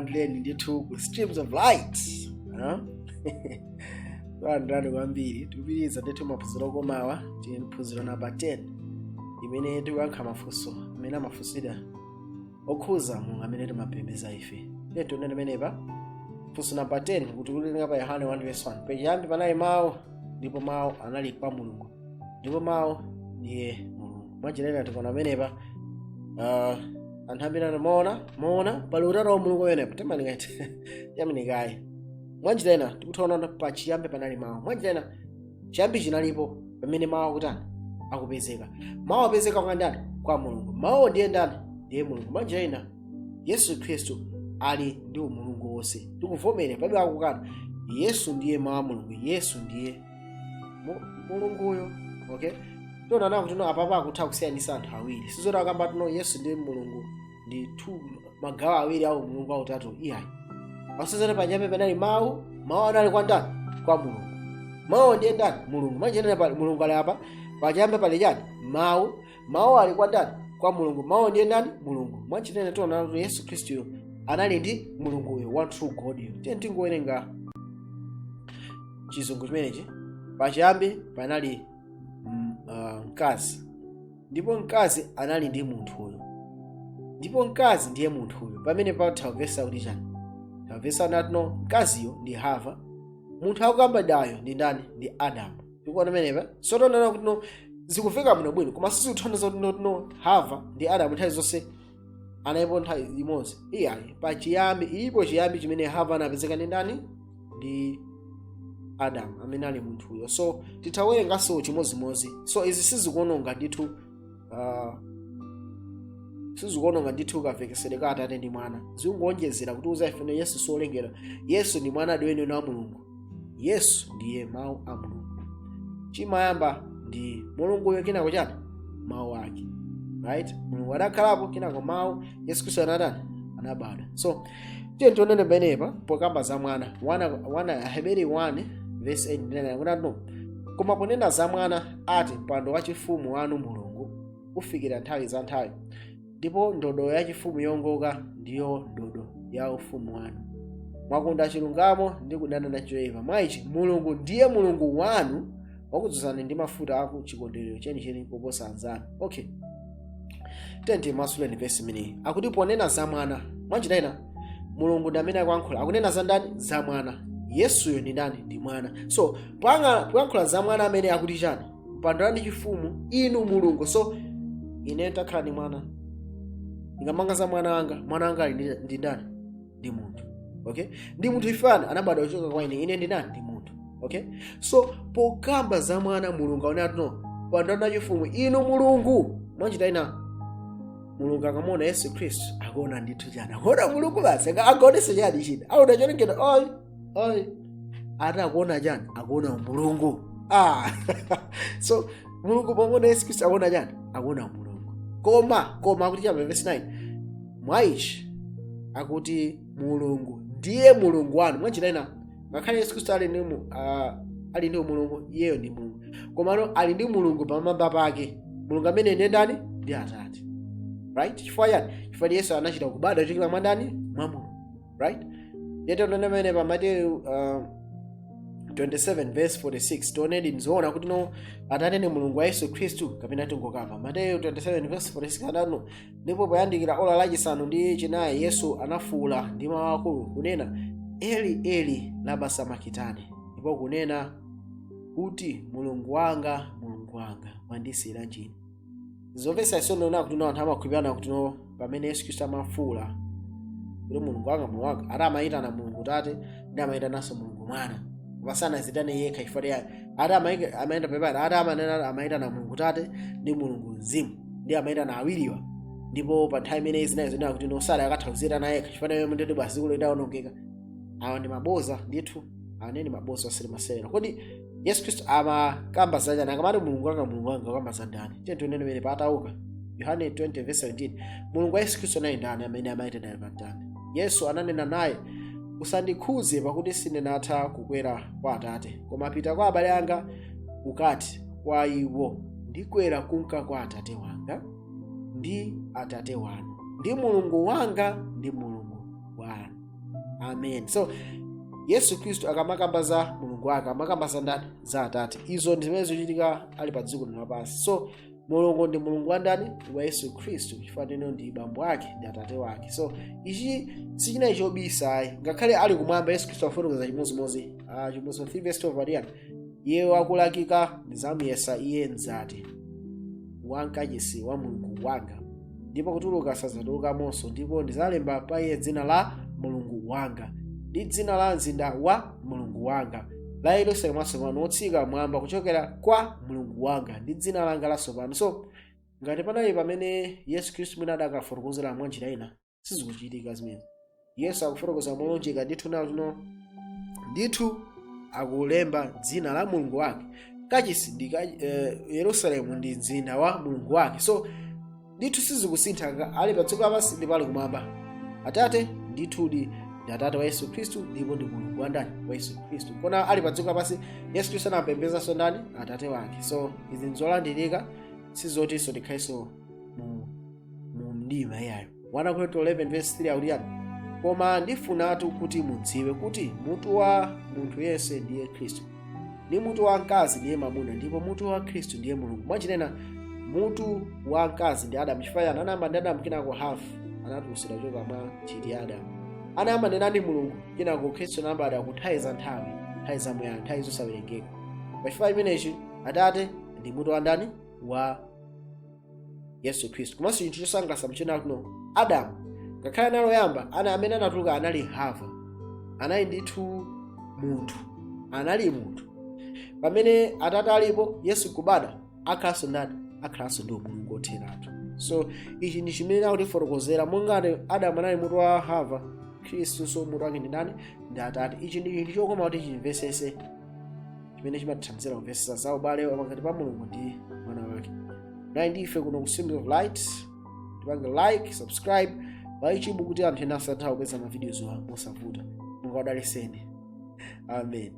Tikulandireni ndithu ku Streams of Light, huh? Tikulandirani kwambiri. Tikupitiriza ndithu maphunziro okomawa. Tili phunziro namba 10 imene tikuyankha mafunso amene amafunsidwa okhuza Mulungu amene timapembedza ife. Tiye tionene pamenepa funso namba 10, kuti kulinga pa Yohane 1 verse 1: "Pachiyambi panali Mawu, ndipo Mawu anali kwa Mulungu, ndipo Mawu ndiye Mulungu." Mwanjira tikuona pamenepa anthu ambiri anamuona moona pali utatu wa Mulungu pamenepa. Timalinikayi mwanjira ina tikuthaona pachiyambi panali Mawu. Mwanjira ina chiyambi chinalipo pamene Mawu akutani? Akupezeka. Mawu apezeka kwa ndani? Kwa Mulungu. Mawu ndiye ndani? Ndiye Mulungu. Mwanjira ina Yesu Khristu ali ndi umulungu wonse. Tikuvomera, palibe akukana. Yesu ndiye Mawu a Mulungu. Yesu ndiye Mulunguyo. Okay, tiona nawo kuti no, apapa akutha kusiyanisa anthu awiri. Sizoti akamba tino Yesu ndiye Mulungu ndi two magawo awiri au Mulungu autatu, iyayi. Pasizoti pachiyambi panali Mawu, Mawu anali kwa ndani? Kwa Mulungu. Mawu ndiye ndani? Mulungu. Mwanjira pali Mulungu ali apa. Pachiyambi pali chani? Mawu. Mawu ali kwa ndani? Kwa Mulungu. Mawu ndiye ndani? Mulungu. Mwanjira tiona kuti Yesu Khristuyo anali ndi Mulunguyo, one true God yo. Tiye tingowerenga Chizungu chimenechi: "Pachiyambi panali mkazi, ndipo mkazi anali ndi munthuyo, ndipo mkazi ndiye munthuyo." Pamene patha kuti chani? Tamvesa natino mkaziyo ndi Hava, munthu akukambadayo ndi ndani? Ndi Adamu. Tikuona pamenepa. So tionana kuti no, zikuveka bwino bwino, koma sizikuthandiza kuti no Hava ndi Adamu nthawi zonse analipo nthawi imodzi, iyayi. Pachiyambi ilipo chiyambi chimene Hava anapezeka ndi ndani? Ndi Adamu amene ali munthuyo. So tithawerenganso chimodzimodzi. So izi sizikuononga ndithu, sizikuononga ndithu kamvekesere ka Atate ndi Mwana. Zikungonjezera kutiuza ifeno Yesu solengedwa. Yesu ndi Mwana weniweni wa Mulungu. Yesu ndiye Mawu a Mulungu. Chimayamba ndi Mulunguyo, kenako chani? Mawu ake, right? Mulungu adakhalapo, kenako Mawu Yesu Khristu anatani? Anabadwa. So tiye tionene pamenepa pokamba za Mwana. 1 Aheberi 1 verse 8 ndinena kuti no, "Koma ponena za Mwana ati, 'Mpando wachifumu wanu, Mulungu, ufikira nthawi za nthawi, ndipo ndodo yachifumu yongoka ndiyo ndodo ya ufumu wanu. Mwakonda chilungamo ndi kudana na choyipa. Mwa ichi Mulungu ndiye Mulungu wanu wakudzozani ndi mafuta aku chikondwerero chenicheni kuposa anzanu.'" Okay, tenti masuleni vesi imeneyi. Akuti ponena za Mwana. Mwanjira ina Mulungu ndi amene akuyankhula. Akunena za ndani? Za Mwana. Yesuyo ndi ndani? Ndi Mwana. So poyankhula za Mwana amene akuti chani? "Mpando wanu chifumu inu Mulungu." So ine takhala ndi mwana, ndingamanga za mwana wanga. Mwana wanga ali ndi ndani? Ndi munthu. Okay, ndi munthu ifani anabadwa kuchoka kwa ine. Ine ndi ndani? Ndi munthu. Okay, so pokamba za Mwana Mulungu aone ati no, "Mpando wanu chifumu inu Mulungu." Mwanjira ina Mulungu akamuona Yesu Khristu akuona ndithu chani? Akuona Mulungu basi. Akaonese chani china? Aona cholengedwa? Ayi, ayi. Ati akuona chani? Akuona Mulungu. Ah, so Mulungu pomuona Yesu Khristu akuona chani? Akuona Mulungu. Koma akuti chapa verse 9: "Mwa ichi akuti Mulungu ndiye Mulungu wanu." Mwanjira ina ngakhale Yesu Khristu ali ndi Mulungu, iyeyo ndi Mulungu, komano ali ndi Mulungu pamwamba pake. Mulungu amene ndiye ndani? Ndi Atate, right? Chifukwa chani? Chifukwa Yesu anachita kubadwa kuchokera mwa ndani? Mwa Mulungu, right? Yete tionene pamene pa Mateyu 27 verse 46. Tionedi nzoona kuti no, Atate ni Mulungu wa Yesu Khristu kapena tingokamba? Mateyu 27 verse 46 adano: "Ndipo poyandikira ola lachisanu ndi chinayi Yesu anafuwula ndi mawu akulu kunena, 'Eli Eli lama sabakitani?' Ndipo kunena kuti, 'Mulungu wanga, Mulungu wanga, mwandisiyiranji Ine?'" Zomvetsa chisoni ona kuti no, anthu amakhulupirana kuti no, pamene Yesu Khristu amafuwula kuti "Mulungu wanga, Mulungu wanga", ati amayitana Mulungu Tate ndi amayitananso Mulungu Mwana, koma sanazitane yekha. Chifukwa yayi ati amayenda pepani, ati amanena amayitana Mulungu Tate ndi Mulungu Mzimu, ndi amayitana awiriwa. Ndipo pa nthawi imeneyi zinayi zonena kuti nosala akatha kuzitana yekha, chifukwa iye ndithu basi dziko lidawonongeka. Awa ndi maboza ndithu, awa ndi maboza osati masewera. Kodi Yesu Khristu amakamba zachani akamati "Mulungu wanga, Mulungu wanga"? Akamba za ndani? Tiye tionene pamene patauka Yohane 20 verse 17. Mulungu wa Yesu Khristu anali ndani amene amayitana pa mtanda? Yesu ananena naye, "Usandikhuze, pakuti sindinatha kukwera kwa Atate. Koma pita kwa abale anga, ukati kwa iwo, 'Ndikwera kunka kwa Atate wanga ndi Atate wanu, ndi Mulungu wanga ndi Mulungu wanu.'" Amen. So Yesu Khristu akamakamba za Mulungu wake, amakamba za ndani? Za Atate. Izo ndi zimene zikuchitika ali pa dziko lino lapansi. So Mulungu ndi Mulungu wa ndani? Wa Yesu Khristu, chifukwa teno ndi bambo ake ndi Atate wake. So ichi sichinali chobisa ayi. Ngakhale ali kumwamba, Yesu Khristu afotokoza chimodzimodzi. Chivumbulutso 3 verse 12 adiyani? Iye wakulakika ndizamuyesa iye mzati wamkachisi wa Mulungu wanga, ndipo kutuluka sadzatulukamonso, ndipo ndizalemba pa iye dzina la Mulungu wanga ndi dzina la mzinda wa Mulungu wanga, la Yerusalemu watsopano wotsika mwamba kuchokera kwa Mulungu wanga, ndi dzina langa latsopano. So ngati panali pamene Yesu Khristu mwina adakafotokozera mwa njira ina, sizikuchitika zimene Yesu akufotokoza molonjeka ndithu naluno. Ndithu akulemba dzina la Mulungu wake. Kachisi ndi Yerusalemu ndi mzinda wa Mulungu wake. So ndithu sizikusintha ali pa dziko lapansi ndipo ali kumwamba. Atate ndithudi ndi Atate wa Yesu Khristu, ndipo ndi Mulungu wa ndani? Wa Yesu Khristu. Kona ali pa dziko lapansi, Yesu Khristu anapembedzanso ndani? Atate wake. So izi nzolandirika, sizotinso tikhalenso mu mdima iyayo. 1 Korinto 11 verse 3 akuti yani? Koma ndifunatu kuti mudziwe kuti mutu wa munthu yense ndiye Khristu, ndi mutu wa mkazi ndiye mwamuna, ndipo mutu wa Khristu ndiye Mulungu. Mwachinena, mutu wa mkazi ndi Adamu. Chifukwa chani? Anayamba ndi Adamu, kenako Hava anatulusidwa kuchoka mwa nthiti ya Adamu. Anayamba ndi nani? Mulungu. Kenako Khristu anabadwa ku nthawi za nthawi, nthawi zamuyaya, nthawi zosawerengeka. Pachifukwa chimenechi, Atate ndi mutu wa ndani? Wa Yesu Khristu. Komanso chinthu chosangalatsa mchena kuno, Adamu ngakhale anali oyamba, ana amene anatuluka anali Hava, anali ndithu munthu, anali munthu. Pamene Atate alipo, Yesu kubada, akhalanso ndani? Akhalanso ndi Mulungu otheratu. So ichi ndi chimene akutifotokozera. Monga Adamu anali mutu wa Hava, Khristu mutu wake ndi ndani? Ndi Atate. Ichi ndi chinthu chokoma kuti chimvesese, chimene chimatithandizira kumvesesa za ubale pakati pa Mulungu ndi Mwana wake. Nayi ndife kuno ku Symbol of Light. Tipange like, subscribe pa YouTube kuti anthu ena asatha kupeza mavideos mosavuta. Mulungu adalitseni. Amen.